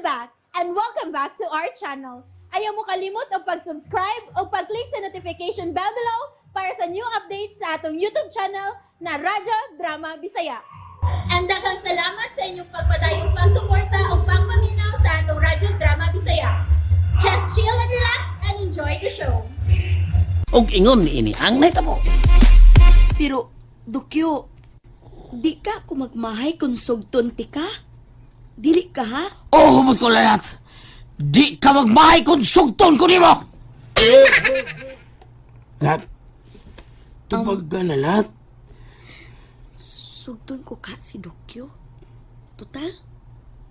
I'm back and welcome back to our channel. Ayaw mo kalimot og pag-subscribe o pag-click sa notification bell below para sa new updates sa atong YouTube channel na Radyo Drama Bisaya. And daghang salamat sa inyong pagpadayong pagsuporta o pagpaminaw sa atong Radyo Drama Bisaya. Just chill and relax and enjoy the show. Og ingon niini ang nahitabo. Pero, Dukyo, di ka ako magmahay kung sugton ti ka? Dili ka ha? Oh, humot ko, Lalat. Di ka magmahay kung sugton ko nimo. Lat, tubag ka na, Lat. Sugton ko ka si Dukyo. Total,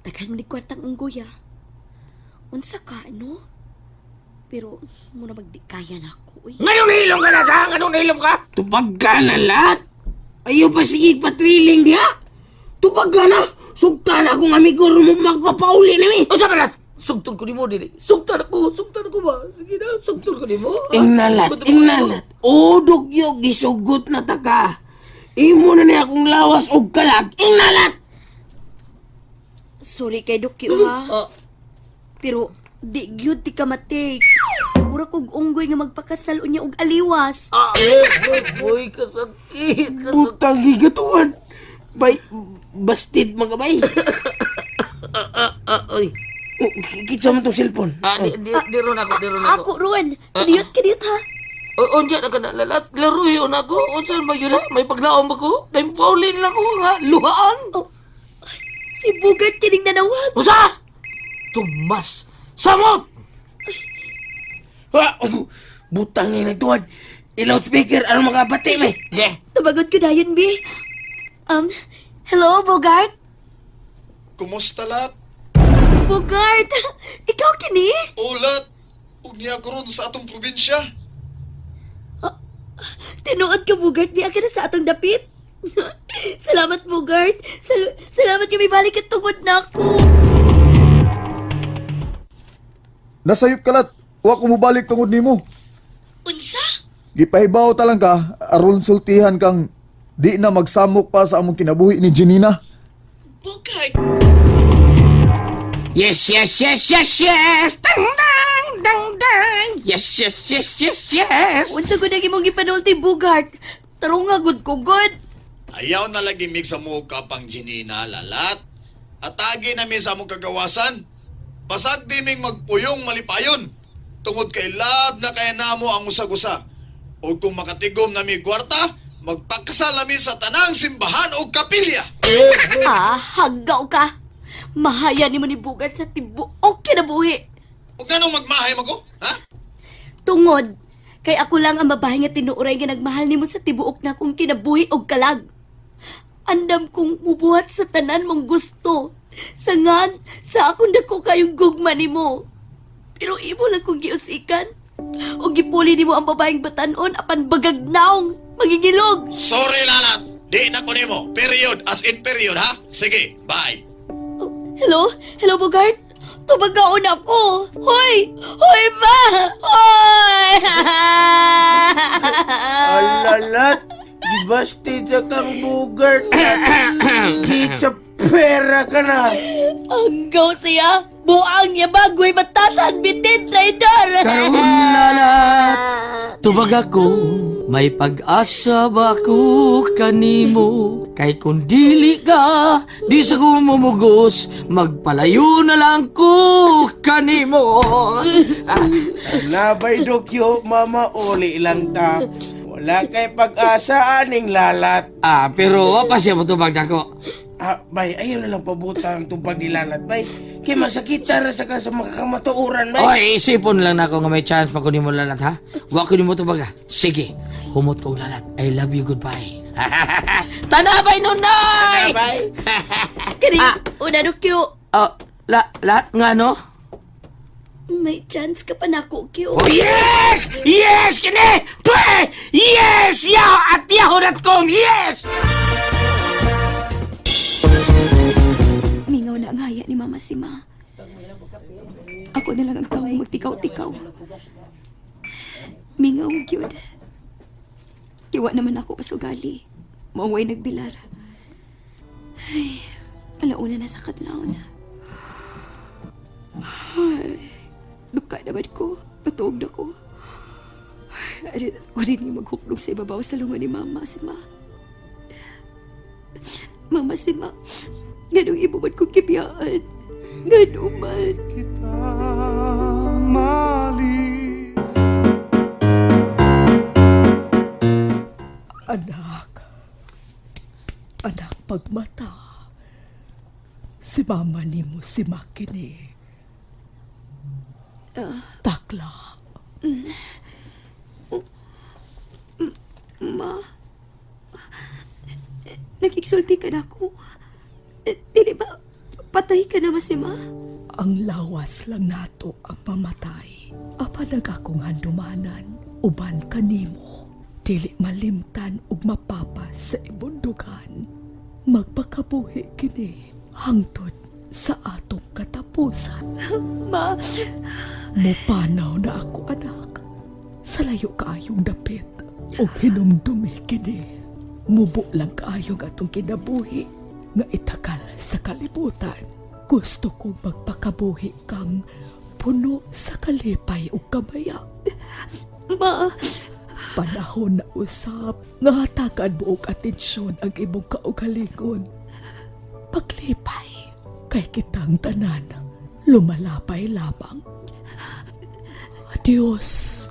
daghan man ni kwartang unggoy ah. Unsa ka, no? Pero, muna magdi kaya na ako, uy. Nganong nahilom ka na ka? Nganong nahilom ka? Tubag ka na, Lat. Ayaw pa sige patriling diha. Tubag ka na. Sugtan akong amigo mo magpapauli na mi. Unsa ba, Lat? Sugton ko nimo dili. Sugtan ako, sugtan ako ba? Sige na, sugton ko nimo. Ingnalat, ingnalat. O, Dugyo, gisugot na ta ka. Imo na niya akong lawas og kalag. Ingnalat! Sorry kay Dukyo ha. Pero, di gyud ti ka matake. Mura kog unggoy nga magpakasal unya og aliwas. Uy, kasakit. Putang gigatuan. Bay, bastid mga bay. Uy. Oh, kitsa mo tong cellphone. Ah, di, di, di ron ako, di ron ako. Ako, Ruan. Kadiyot, kadiyot ha. O, unya na ka na, Lalat. Laro yun ako. Unsa ba yun ha? May paglaom ba ko? Dahil paulin lang ko nga. Luhaan. Oh, si Bugart kining nanawag. Usa! Tumas! Samot! Ah, oh, butang ni nagtuwad. I-loudspeaker, ano makabati may? Yeah. Tabagod ko dayon, bi. Hello, Bogart? Kumusta, Lat? Bogart! Ikaw kini? O, Lat, ug niya ko ron sa atong probinsya. Tinuod ka, Bogart. Di ka na sa atong dapit. Salamat, Bogart. Salamat kami balik at tungod na ako. Nasayop ka, Lat. Wa ko mobalik tungod nimo. Unsa? Gipahibaw ta lang ka aron sultihan kang di na magsamok pa sa among kinabuhi ni Janina. Bogart! Yes! Dang, dang, dang, dang! Yes! Unsa gud ang imong gipanulti, Bogart? Tarong nga gud ko, god. Ayaw na lagi mig sa muka pang Janina, Lalat. Atagi na mi sa among kagawasan. Pasag di ming magpuyong malipayon. Tungod kay love na kaya namo ang usag-usa. O kung makatigom na mi kwarta, magpakasal na mi sa tanang simbahan o kapilya. Ah, haggaw ka. Mahaya nimo ni Bogart sa tibuok kinabuhi. O ganong magmahay mo ko? Ha? Tungod, kay ako lang ang babae nga tinuoray nga nagmahal nimo sa tibuok na kong kinabuhi og kalag. Andam kong mubuhat sa tanan mong gusto. Sangan, sa akong dako kayong gugma nimo. Pero imo lang kong giusikan. O gipuli nimo ang babaeng batanon apan bagagnaong mangingilog. Sorry, Lalat. Di na ko nimo. Period. As in period, ha? Sige, bye. Oh, hello? Hello, Bogart? Tubagaon ako! Hoy! Hoy, ma! Hoy! Alalat, gibastid sa kang bugart. Kitsa pera ka na. Ang gaw siya! Buang niya bagoy matasan bitin, traidor! Karon, Lalat, tubag ako, may pag-asa ba ko kanimo? Kay kung dili ka, di sa ko mamugos, magpalayo na lang ko kanimo. Ah, Nabay Dokyo, mama uli lang ta. Wala kay pag-asa aning Lalat. Ah, pero wa pa siya motubag nako. Ah, bay, ayaw na lang pabuta ang tubag ni Lalat, bay. Kay masakit ra sa ka sa makakamatuoran, bay. Oy, isipon lang nako nga may chance pa ko nimo, Lalat, ha. Wa ko nimo tubag ha. Sige, humot kong Lalat. I love you, goodbye. Tanabay nunay! Bay. Kani, una no, Kyo. Oh, la, lahat nga no? May chance ka pa nako, Kyo. Oh, yes! Yes, kini! Pwe! Yes! Yahoo at yahoo.com! Yes! Mingaw na ang haya ni Mama si Ma. Ako na lang ang taong magtikaw-tikaw. Mingaw gyud. Kiwa naman ako pasugali. Maungway nagbilar. Ay, alauna na sa kadlawon. Ay, duka naman ko. Patuog na ko. Ay, ako rin yung maghuklong sa ibabaw sa lunga ni Mama, si Ma. Mama, si Ma. Ganong imo man kong kibiyaan. Ganong man. Anak, anak pagmata. Si mama nimo si Makini. Takla. Ma, nag-exulti ka na ako. Eh, dili ba, patay ka na si Ma? Ang lawas lang nato ang mamatay. Apan ang akong handumanan, uban kanimo. Dili malimtan ug mapapa sa ibundugan. Magpakabuhi kini hangtod sa atong katapusan. Ma, Mupanaw na ako, anak. Sa layo kaayong dapit o hinumdumi kini. Mubo lang kaayong atong kinabuhi nga itakal sa kalibutan. Gusto kong magpakabuhi kang puno sa kalipay ug kamaya. ma, Panahon na usap, nga hatakan mo og atensyon ang imong kaugalingon. Paglipay, kay kitang tanan, lumalapay lamang. Adios,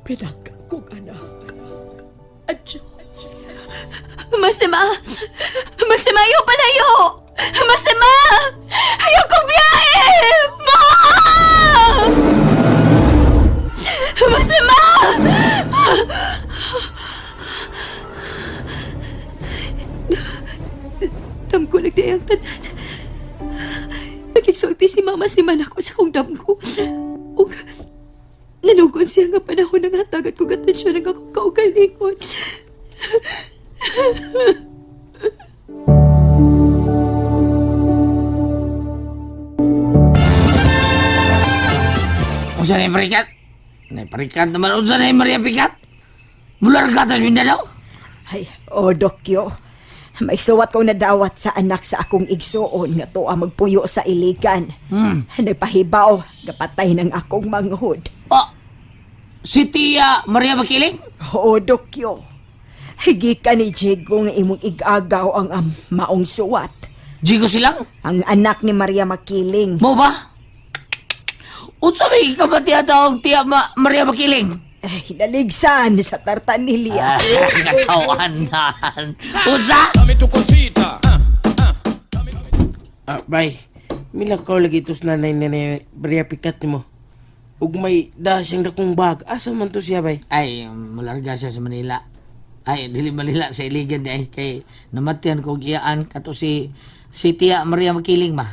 pinagkong anak. Adios. Masima! Masima, ayaw palayo! Masima! Ayaw kong biyahe! Ma! Masima! Damgo nagdayang tanan. Nagigsulti si Mama si Manako sa kong damgo. Ug nanugon siya nga panahon ng hatagan kong atensyon ang akong kaugalingon. Unsa na yung parikat? Nay parikat naman unsa na yung Maria Pikat? Mularga tas Mindanao? Ay, o Dokyo. May suwat kong nadawat sa anak sa akong igsuon nga tuwa magpuyo sa iligan. Nagpahibaw, gapatay ng akong manghod. Oh, si Tia Maria Makiling? Oo, Dokyo. Higi ka ni Diego nga imong igagaw ang maong suwat. Jigo silang? Ang anak ni Maria Makiling. Mo ba? Unsa may kabatiya ang Tia Maria Makiling? Ay, naligsan sa tartanilia. Ah, katawanan. Unsa? Ah, bay. Milakaw lagi tos nanay nanay Maria Pikat nimo. Ug may da siyang dakong bag. Asa man to siya, bay? Ay, mularga siya sa Manila. Ay, dili Manila sa Iligan di ay kay namatyan ko og iyaan kato si si Tia Maria Makiling ma.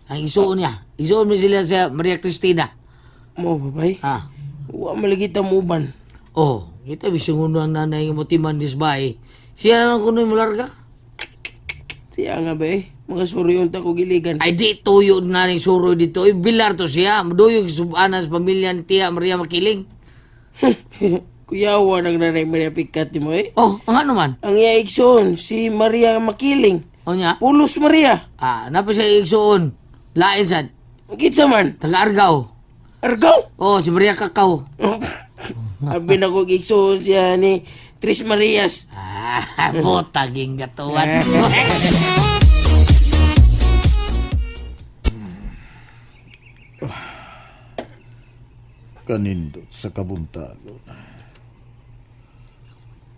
Ang isuon niya. Isuon mo sila sa Maria Cristina. Mo ba, bay? Ah. Wa malagi ta mo uban. Oh, kita bisungon ang nanay nga motiman dis bay. Siya lang kuno mularga. Siya nga, bay. Mga suryon ta ko giligan. Ay di tuyo na ning suroy dito. Ay bilar to siya. Maduyog subanan sa pamilya ni Tia Maria Makiling. Kuyawa ng nanay Maria Pikat nimo eh. Oh, ang ano man? Ang iya igsoon, si Maria Makiling. O niya? Pulos Maria. Ah, napa siya igsuon. Lain sad. Kinsa man? Taga Argao. Argaw. Oh, si Maria Cacao. Abi na ko igsoon siya ni Tres Marias. Ah, butaging gatuan. Kanindot sa kabuntagon.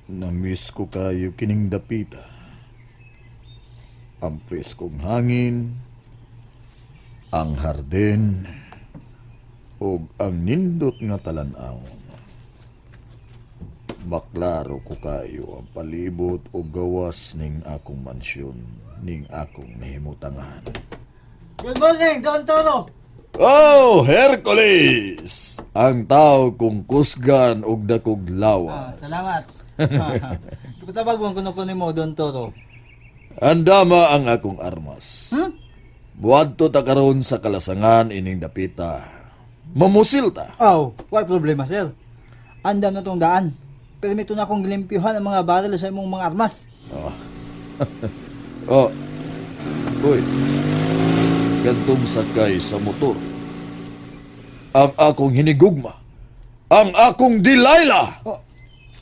Namiss ko kayo kining dapita. Ang preskong hangin, ang hardin, ug ang nindot nga talan-awon. Maklaro ko kayo ang palibot o gawas ning akong mansyon, ning akong nahimutangan. Good morning, Don Toro! Oh, Hercules! Ang tao kung kusgan og dakog lawas. Ah, salamat. Kapatabag mo kuno kuno mo, Don Toro. Andama ang akong armas. Buadto ta karon sa kalasangan ining dapita. Mamusil ta. Aw, why problema, sir? Andam na tong daan. Permito na akong gilimpihan ang mga baril sa imong mga armas. Oh. Uy. Gantong sakay sa motor. Ang akong hinigugma. Ang akong Delilah!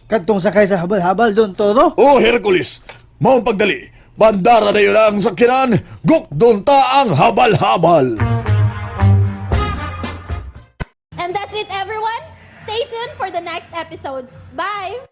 Kadtong sakay sa habal-habal doon, Toro. O Hercules, maong pagdali. Bandara na yun ang sakyanan, gukdon ta ang habal-habal. And that's it, everyone. Stay tuned for the next episodes. Bye!